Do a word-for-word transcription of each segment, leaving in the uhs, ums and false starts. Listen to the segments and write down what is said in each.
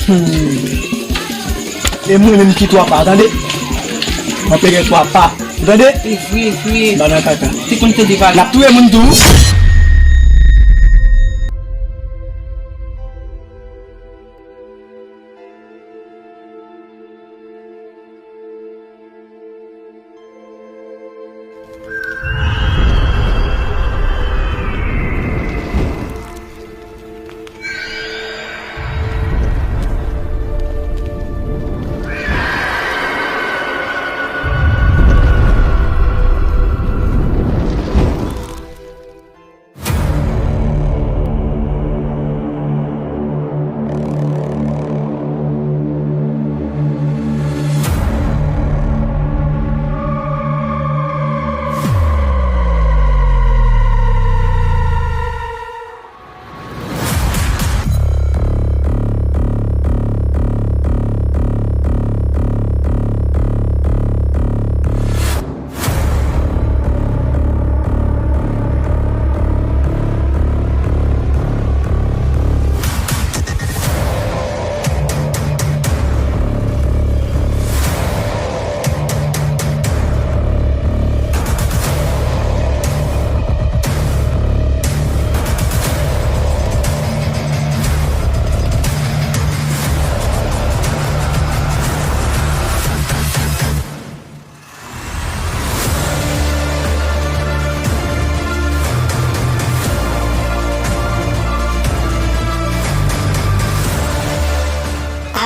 Hmm. E mwen menm ki twa pa, tande? Mwen peye twa pa. Ou tande? E vre, e vre. Banna kaka. Ti konn tande pale. L ap touye moun tou.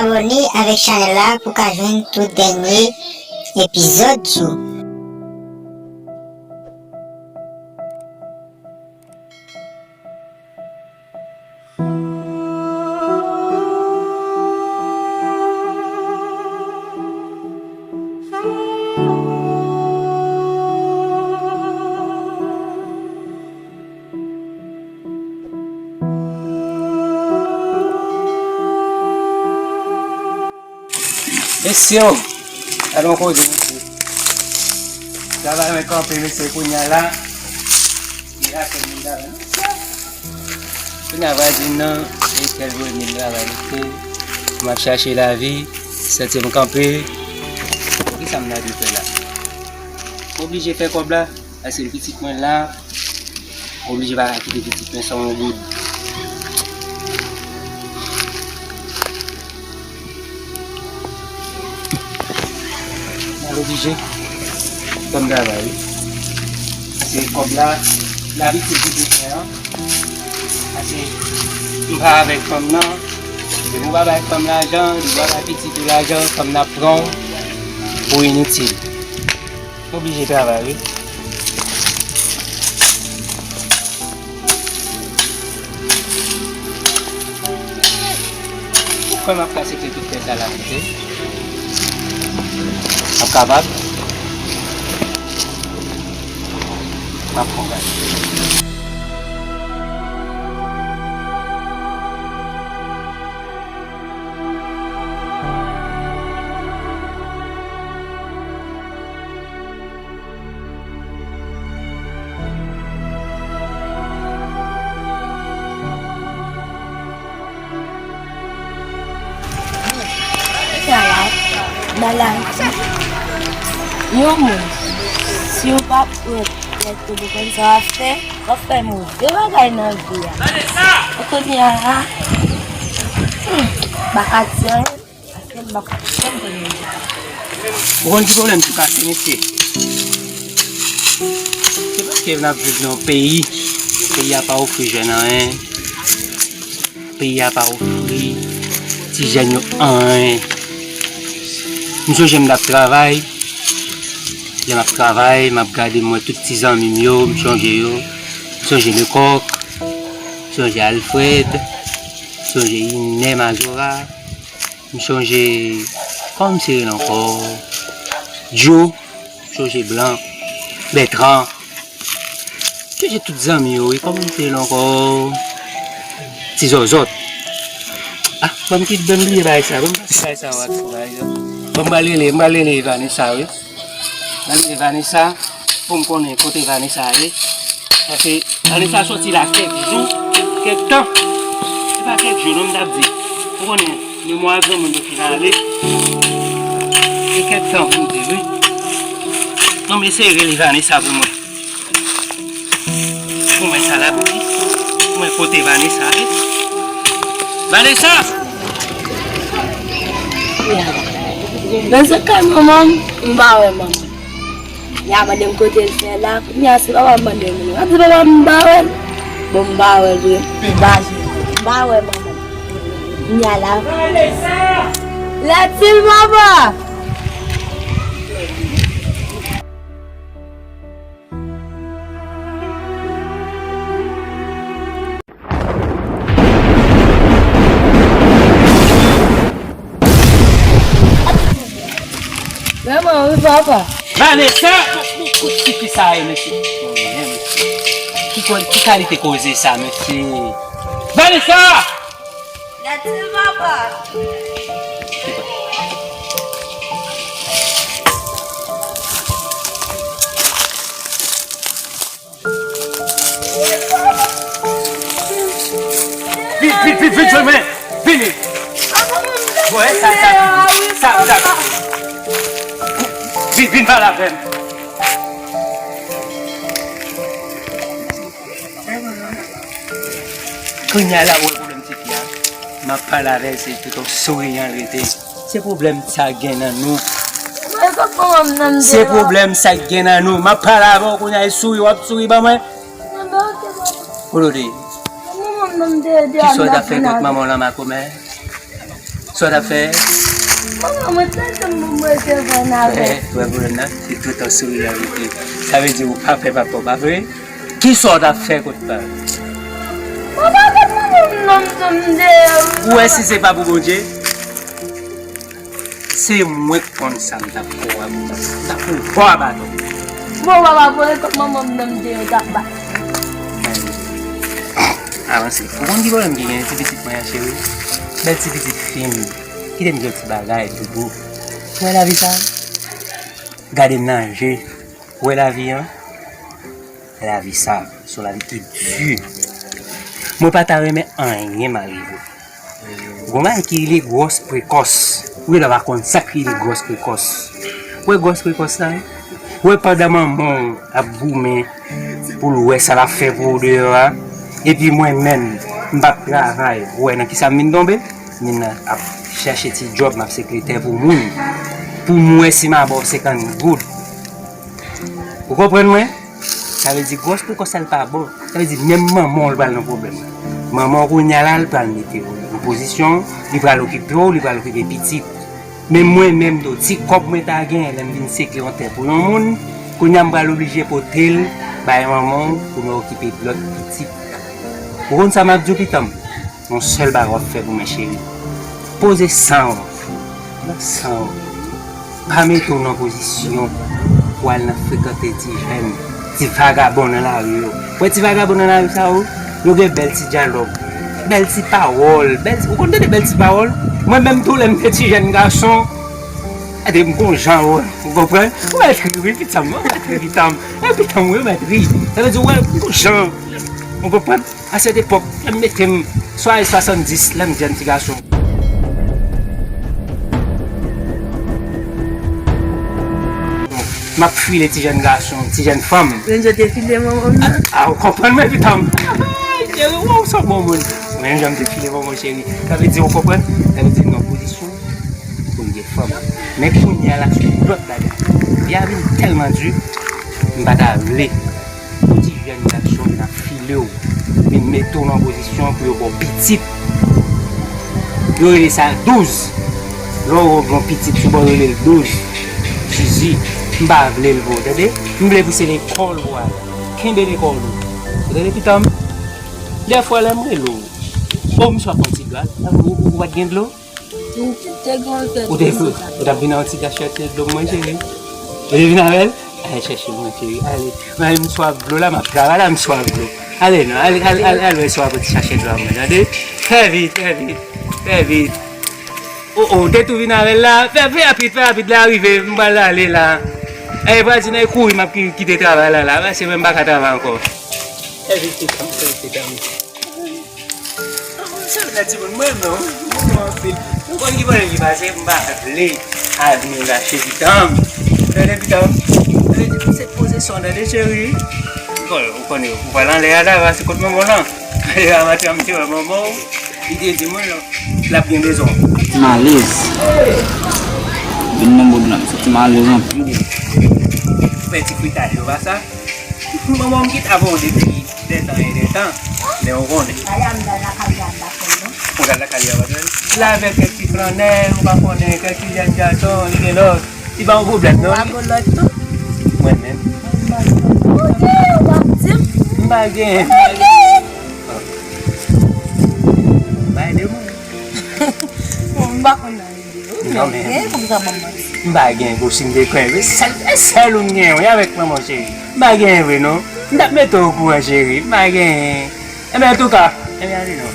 Abòne avèk chanèl la pou w ka jwenn tout dènye epizòd yo. Mesye, o, gade yon koze, mesye. Travay mwen kanpe, mesye, kounye a la. Li la, se moun travay, mesye. Kounye a, vwazin nan, e sèl vre moun travay, mesye. M ap chache lavi, santi m kanpe. Poukisa m la dwe fè la? M oblije fè kòb la. Paske pitit mwen la, oblije pa ka kite pitit mwen san yon goud. Mwen oblije fè m travay, wi. Paske kòb la, lavi se pitit mwen an. Paske m pa avèk fanm nan, depi w pa bay fanm lajan, depi w pa bay pitit ou lajan, fanm nan ap pran w pou initil. Oblije travay, wi. Ou kwè m ap ka sekre tout tè sa la, mesye? M ap kapab? M ap pran gade. Sa la, nan lavi, yon moun, si w pa pran tèt ou pou konn sa w ap fè, w ap fè move bagay nan vi a. Ou konnen a, hmm, baka di anyen. Ou konn ki pwoblèm tou kase, mesye? Se paske n ap viv nan yon peyi, peyi a pa ofri jèn anyen, peyi a pa ofri ti jèn yo anyen. M sonje m t ap travay, lè m ap travay, m ap gade, m wè tout ti zanmi m yo, m sonje yo, m sonje Lecoq, m sonje Alfred, m sonje Inè Mazora. M sonje, kòman se rele ankò? Djo, m sonje Blan, Bètran. M sonje tout zanmi yo, wi, kòman se rele ankò? Ti Zòzòt. Ah, ban m kit, ban m bliye bagay sa, ban m pase bagay sa, w ap fè bagay sa. Ban m pral rele, m pral rele Vanessa, wi. Mande Vanessa pou m konnen kote Vanessa ye. Paske Vanessa soti la kèk jou, kèk tan. Se pa kèk jou non m t ap di. Ou konnen, memwa granmoun yo fin ale. E kèk tan pou di, wi. Non, m eseye rele Vanessa pou mwen. Pou mwen sa la, pou mwen kote Vanessa ye. Vanessa! Nan se kay manman m, m pa wè manman m. Y a mande m kote l fè la. Kounye a se papa m mande m. M ap di papa m m pa wè l. Bon, m pa wè l vre. M pa, m pa wè manman m. Kounye a la. Lèt sil papa! Vrèman wi papa. Vanessa! Kot, kot, kot tifi sa ye, mesye? Ki, ki kalite koze sa, mesye? Vanessa! Latil papa. Vin, vin, vin, vin jwenn mwen. Vini. Bon, e sa, sa, sa, sa. Vin, vin pale avè m. Kounye a la, ou wè pwoblèm tifi a? M ap pale avè l, se tout yon souri an rete. Se pwoblèm sa gen nan nou. Mwen, kòk manman m nan m Se pwoblèm sa gen nan nou. M ap pale avè w kounye a, e souri w ap souri ban mwen. Kolode, kisa w t ap fè kont manman w lan makomè? Sa w t ap fè? Manman mwen tèlman mwen te vwè n avè. Wè pwoblèm nan, se tout an souri an rete. Sa vle di ou pa fè papa w, pa vre? Kisa w t ap fè kont pa? Papa, kòk manman m nan m tonbe deyò. Ou wè si se pa pou Bondye? Se mwen k konn sa m t ap fè w a, m t ap fè w ba w a baton. Bon, papa, bon, e kòk manman m nan m te ye t ap bat. Avanse. Ou konn ki pwoblèm ki genyen ti pitit mwen an, cheri? Bèl ti pitit fi m. Kite m di yon ti bagay, doudou. Ou wè lavi sa? Gade m nan je. Ou wè lavi an? Lavi sa, se yon lavi ki di. Mwen pa ta renmen anyen mal rive w. Gon bagay ki rele gwòs prekòs. Ou genlè pa konn sa k rele gwòs prekòs. Ou wè gwòs prekòs la, wi? Ou wè pandan manman w ap goumen pou l wè sa l ap fè pou ou deyò a, epi mwen menm, m p ap travay, ou wè nan kisa m vin tonbe? M vin ap chèche ti djòb, m ap sekretè pou moun, pou m wè si m a ba w senkant goud. Ou konprann mwen? Sa vle di gwòs prekòs sa l pa bon. Sa vle di menm manman w l pral nan pwoblèm. Manman w kounye a la l pral mete w nan pozisyon, li pral okipe w, li pral okipe pitit. Men mwen menm tou, ti kòb mwen ta gen lè m vin seke yon tè pou yon moun, kounye a m pral oblije pote l bay manman w pou nou okipe lòt pitit. Ou konn sa m ap di w pitit m? Yon sèl bagay w ap fè pou mwen cheri. Poze san w. Pran san w. Pa mete w nan pozisyon pou al nan frekante ti jèn, ti vagabon nan lari yo. Ou wè ti vagabon nan lari sa yo, yo gen bèl ti dyalòg, bèl ti pawòl, bèl ti, ou konn tande bèl ti pawòl? Mwen menm tou lè m te ti jèn gason, gade m gon jan ou, ou konprann? Ou mèt ri wi pitit m, ou mèt ri pitit m. E pitit m wi, ou mèt ri. Sa vle di ou wè m gon jan, ou konprann? A sèt epòk, lè m mete m swa e swasanndis, lè m jèn ti gason. M ap file ti jèn gason, ti jèn fanm. Menm jan w te file manman m nan. A, ou konprann mwen, pitit m? Cheri, waw, w se yon bon moun. Menm jan m te file manman w, cheri. Sa vle di, ou konprann? Sa vle di, nan pozisyon pou m gen fanm. Men kounye a la, se yon lòt bagay. Vi a vin tèlman di, m pa ta vle. Pou ti jèn gason vin ap file w, vin mete w nan pozisyon pou yo ba w pitit. Yo rele sa douz. Lè w gen yon pitit sou bò, yo rele l douz. Zizi, m pa vle l pou ou, tande? M vle pou se lekòl ou ale. Kenbe lekòl ou. Ou tande, pitit m? Dèfwa, lè m rele w, o, m swa pran ti dlo, ou, ou, ou pa t gen dlo? Ou te, ou t ap vin ak yon ti kachèt dlo pou mwen, cheri? Ou te vin avè l? Ale chèche l, mwen, cheri. Ale. Mwen, m swaf dlo la, m ap travay la, m swaf dlo. Ale non, ale, ale, ale, ale, wè si w ap pran ti kachèt dlo a mwen, tande? Fè vit, fè vit, fè vit. O, o, ou te tou vin avè l la? Fè, fè rapid, fè rapid, lè a rive, m pral ale la. E, pral di nan kouri, m ap ki-, kite travay la, la, paske mwen m pa ka travay ankò. Fè vit, fè vit, fè vit. Sa vle di moun mwen non. Ou konn ki pwoblèm ki pase, m pa vle al vin rache pitan m. Tande pitan m. Tande, se poze son, tande, cheri. Ou konnen, ou konnen, ou pral anlè a la, se kot manman w lan. Anlè a maten an, m te wè manman w, li te di mwen, l ap gen bezwen w. Ti malèz. Vin nan boud la, m santi malèz anpil. Fè ti fritaj yo, pa sa? Manman m ki t avè w depi dètan e dètan, men ou konnen. Ou t al lakay li a maten? L avèk kèk ti flannè, ou pa konnen, kèk ti jèn gason, li gen lòt. Li pa yon pwoblèm, non. Ou pa gen lòt tou? Mwen menm. Ou gen, ou pa di m? M pa gen. M pa gen. Bay de mwen. Bon, m pa konn nan ide yo. Non, men gen pou m ka ban m manti. M pa gen gwo, si m te konnen vre. Sèl, sèl ou m gen, wi, avèk mwen, mon cheri. M pa gen vre, non. M t ap mete w okouran, cheri. M pa gen. Enben, antouka, enben, ale non.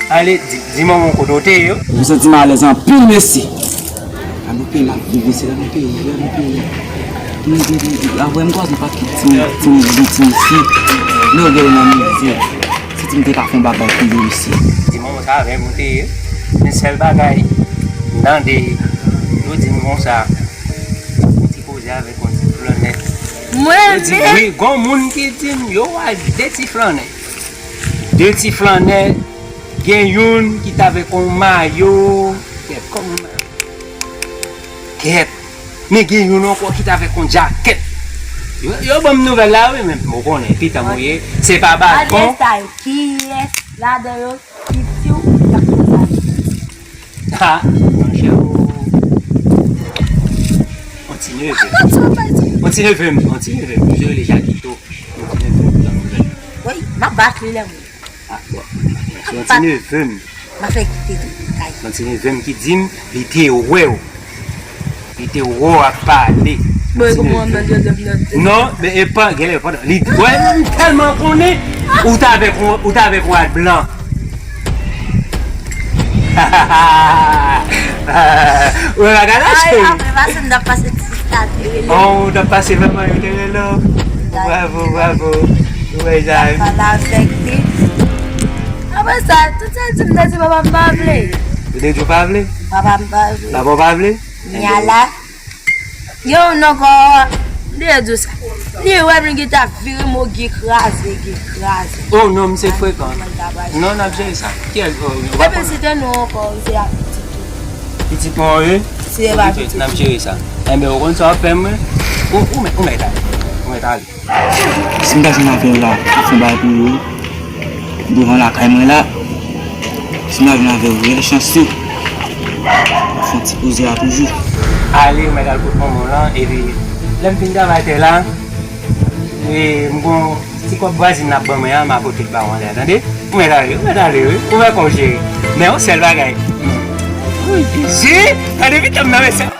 Ale, di, di manman w kote w te ye. M santi m alèz anpil, mesye. A nou peyi m ap viv, mesye, la nou peyi, la nou peyi. Apre m kwaze yon pakèt ti, ti, ti, ti mesye. Nou gade nan mizè. Si ti m te ka fè yon bagay pou yo, mesye. Di manman sa avè m ou te ye. Men sèl bagay, m tande yo di m konsa, ou ti koze avèk yon ti flannè. Mwen menm? Yo di m, wi, gon moun ki di m, yo wè de ti flannè. De ti flannè, gen youn ki t avèk yon mayo. Kèt, kòman mayo? Kèt. Men gen youn ankò ki t avèk yon djakèt. Yo, yo ban m nouvèl la, wi, men ou konnen, pitan m ou ye, se pa bat bon. Kiyès ladan yo ki di w y ap fè sa? Ha, monchè, o. On ti neve. On ti neve m, on ti neve m. Yo rele Jakito. On ti neve m, on ti neve m. Wi, m ap bat li lè m. Ah, bon. Se on ti neve m. M ap fè kite tou kay. On ti neve m ki di m, li te wè w. Li te wè w ap pale. Bon, kòman mwen jwenn nòt? Non, men e pa, genlè, pandan li wè, m tèlman konnen, ou t avèk yon, ou t avèk yon rad blan. Ou wè bagay la, cheri? Ay, apre pase, m t ap pase ti stad, yo rele. Oh, ou t ap pase vrèman, yo te rele w. Bravo, bravo. Ou wè, Jaime. Pale avèk li. Apre sa, tout sa l di m, nan di papa m pa vle. Ou te di w pa vle? Papa m pa vle. Papa w pa vle? Nya la. Yo, non, kò, li di w sa. Li wè m, li gentan vire m, o, gen kraze, gen kraze. Oh, non, misye frekan. Non, n ap jere sa. Kiyès, oh, ou pa konnen? Epi si te nou ankò, se a pitit ou. Pitit mwen, wi? Se pa pitit. N ap jere sa. Enben, ou konn sa w ap fè m, wi? Ou, ou mèt, ou mèt ale. Ou mèt ale. Si m ta jwenn avè w la, m ap fè yon bagay pou ou. Devan lakay mwen la. Si m ta jwenn avè w, rete chanse. M ap fè yon ti poze a toujou. Ale, ou mèt al kot manman w lan, epi lè m fin travay tè la, e, m gon ti kòb vwazin n ap ban mwen an, m a pote l ba w anlè a, tande? Ou mèt ale, ou mèt ale, wi. Ou wè kòman w jere. Men yon sèl bagay. Wi, si, tande pitit m nan, mesye.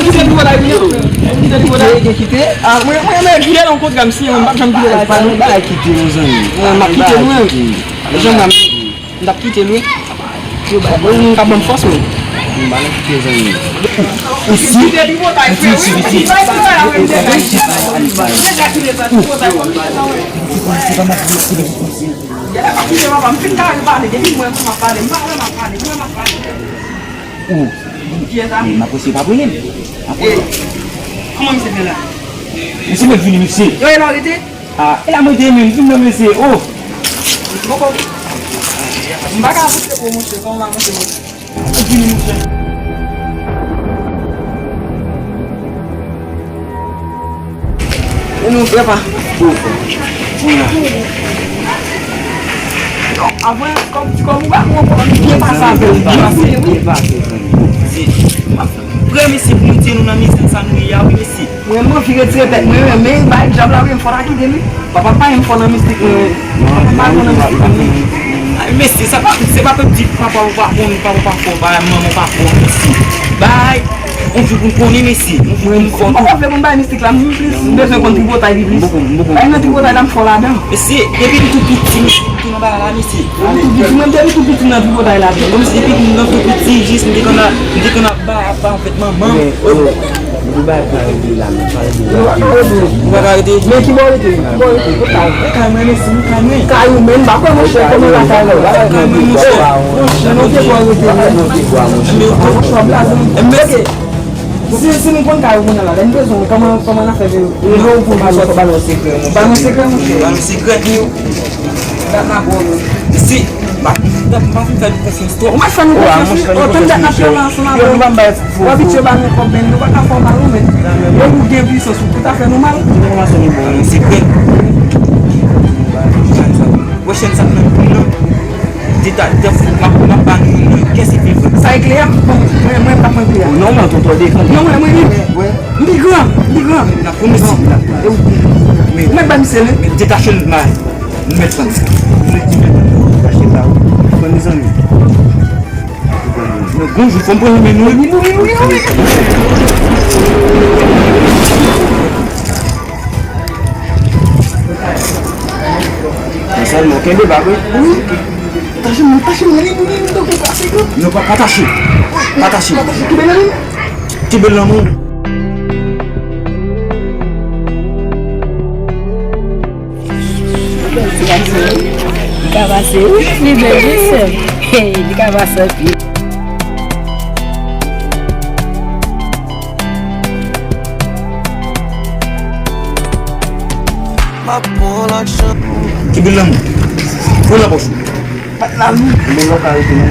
Kite pou la, kite pou la. Kite, kite. Ah, mwen, mwen, mwen, kite nan kontra m siyen, mwen pa janm kite la. Pa nan bagay kite, mon zanmi. Mwen, m ap kite, mwen. Janm la, m t ap kite l, wi. Yo, ba, mwen, m ka ban m fòs, mwen. Mwen pa nan kite, zanmi. Ou si, ou si, ou si, ou si. Kite papa, m fin gade pale, depi mwen, m ap pale, m pa wè m ap pale, mwen, m ap pale. Ou. Kiyès sa? M ap wè si yo pa prele m. M ap wè. Kòman misye fè la? Misye mèt vini, mesye. Yo, e la w rete? Ah, e la mwen te menm, vin nan mesye, oh. Poko. M pa ka avanse pou ou, monchè, kòman m avanse, monchè? Mèt vini, monchè. E nou fè pa. Ou fè. Ou la. Apre, kòm, kòm ou pa konprann, byen pase avè l, byen pase, wi. Byen pase, zanmi. Se, m ap prè, mesye, pou nou tire nou nan mizè sa nou ye a, wi, mesye. Mwen, m anvi retire tèt mwen, men, men, bay djab la, wi, m fò ta kite li. Papa m pa yon fò nan mistik, mwen. Papa m pa fò nan mistik, mwen. Ay, mesye, sa pa, se pa kòm di papa ou pa bon, papa ou pa fò, bay manman ou pa fò, mesye. Bay. Yon jou pou m konnen, mesye. Yon jou pou m fò tou. M poko vle pou m bay mistik la, m plis bezwen konn tripotay pi plis. Ay, nan tripotay la, m fò ladan. Mesye, depi m tou piti, mesye, m tou nan bagay la, mesye. M tou piti, mwen depi tou piti m nan tripotay la. Bon, mesye, depi m nan tou piti, jis m te konn a, m te konn ap bay apa avèk manman. Ou pa ka rete la, men, pa rete la. Ou pa ka rete? Men ki bò w rete? Ki bò w rete? Kot kay ou? E kay mwen, mesye, m kay mwen. Kay ou menm, m pa kwè, monchè, kòman la kay ou? Kay mwen, monchè. Monchè, non, ki bò w rete? Monchè, w blaze. Mesye, si, si nou konn kay ou kounye a la, lè n bezwen w, kòman, kòman n a fè rele w pou n ba nou, ba nou sekrè, monchè? Ba nou sekrè, monchè. Ba nou sekrè. Dat n ap wè w. Si, m ap, m ap fè nou konfyans twòp. Ou mèt fè nou konfyans, wi. Otan dat n ap travay ansanm avè w. Ou abitye ba nou kòb, men nou pa ka fè w mal, non, men. Lè ou gen pwisans, ou tout afè nou mal. Ba nou sekrè. Pwochèn sa, nan, nan. Deta, deta, m ap, m ap ba nou, nan, kè se vre. Sa e kle a? Bon, mwen, mwen, m ap pran kle a. Non, mwen, tonton, defann. Non, mwen, mwen, mwen. M pi gran, m pi gran. N ap pran mesye. Ou mèt ba misye, wi. Men detache l, man. M mèt pran sa. Ou mèt, ou mèt pran sa, wi. Pran mezanmi. Men gon jou, fò m pran men nou, wi. Wi, wi, wi, wi. Men sèlman, kenbe bak, wi. Wi. Tache m, tache m, li, li, li, tankou kase, wi. Non, pa, pa tache. Pa tache. Pa tache, kenbe nan men. Kenbe l nan men w. Bèl ti gason, wi. Li ka pase, wi. Li bèl, wi, sè m. Hey, li ka pase anpil. Kenbe l nan men w. Pran nan pòch ou. Bat la, wi. Bon, lè w ka rete, non.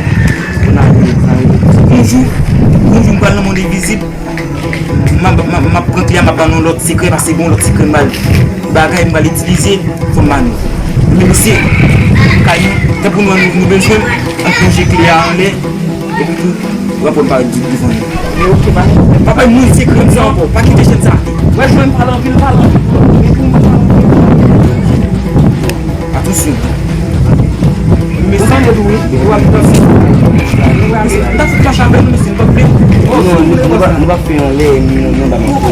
Bon, n a rete, n a rete. Bonjou. Bonjou, m pral nan mond envizib. M ap, m ap, m ap pran kle a, m ap ba nou lòt sekrè, paske gen yon lòt sekrè m pral, bagay m pral itilize, fò m ba nou. Men mesye, kay nou, tanpri nou, nou, nou bezwen m, ann plonje kle a anlè, epi tou, rapò m parèt di, divan nou. Men oke, pa gen pwoblèm. Pa bay moun sekrè m sa ankò, pa kite jèn sa. Wè, jwenn pale anpil, pale anpil. Atansyon. Mesye, ou ap pran. Mesye, m ta fout mache avè nou, mesye, nou pa vle. Oh, non, nou, nou pa, nou pa fè anlè, nou, nou pa manke.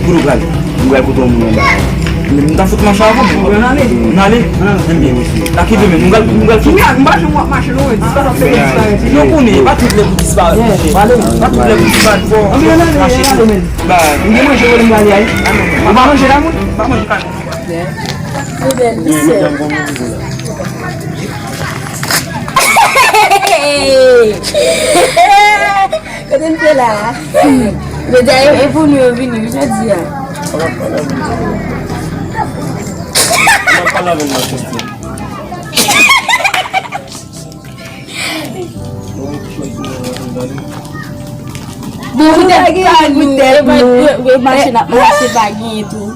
Kote w pral? Nou pral kote yon moun anba. Men m ta fout mache avè w. N ale. N ale? Enben, mesye. Lakay demen, nou pral, nou pral. Kounye a, m pa janm wè w ap mache non, men disparèt, se disparèt. Non, konnen, pa tout lè pou disparèt, mesye. Pa tout lè pou disparèt, fò mache. Ann ale, ann ale, men. M gen manje pou m ale a, wi. Ou pa manje la, moun? M pa manje kay. Kote n te la a? Jodi a, e, e pou nou yo vini, wi, jodi a. Bon, poutèt pa nou, e, e, e, mache n ap mache pa genyen tou.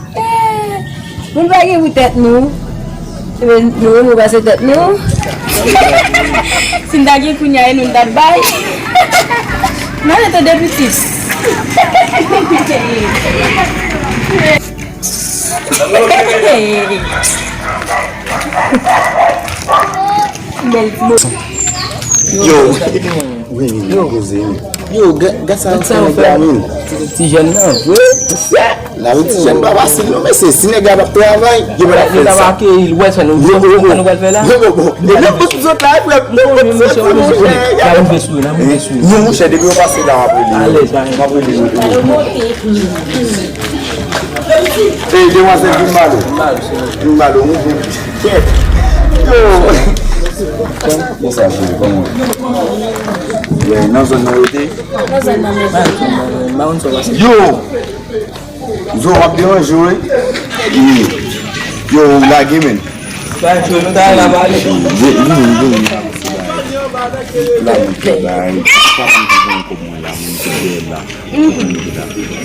Moun pa gen pou tèt nou. Ebyen, nou renmen pase tèt nou. Si n ta gen kounye a, e nou n t ap bay. N ale tande pitit. Bèl ti bo. Yo. Wi, wi, wi, poze, wi. Yo, ga-, gad sa yo fè nèg la, men. Ti jèn nan, vre. La, wi, ti jèn pa fasil, non, mesye. Si nèg la p ap travay, yo pa t ap fè sa. Yo, yo, yo. Yo, yo, yo. E nan bout zòt la, frè, nan bout zòt la, monchè. N ap rive sou li, n ap rive sou li. Non, monchè, depi yo pase la, m ap rele yo. Alèz, m ap rele yo. Ey, demwazèl, vin ba nou. Vin ba nou, wi. Yo. Bon, sa, cheri, kòman? Nan zòn nan rete? Nan zòn nan rete. Yo! Zo w ap deranje w, wi. Wi. Yo, ou lage, men. Vini, vini, vini. La, mwen te bay. Pa mwen te bay kòb mwen la, mwen te bay la.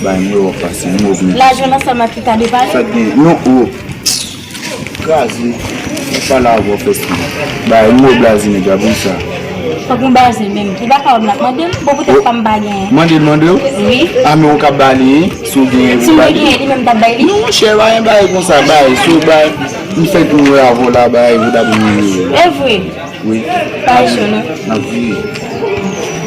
Bay mwen w ap pase, mwen w ap vini. Lajan nan sa m ap ki ka depann? Sa gen, non, o. Kraze. Mwen pale avè w fès mwen. Bay mwen blaze nèg la pou sa. Fòk mwen blaze menm. Li pa ka wè m l ap mande m. Bon, poutèt pa m pa genyen. Mande l mande w? Wi. A, men ou ka ba li, si w genyen, si mwen genyen, li menm t ap bay li? Non, monchè, pa gen bagay konsa, bay. Si w bay, m fèk mwen wè avè w la, bay, ou ta pou mwen. E vre? Wi. Pa cho, non. N ap vini.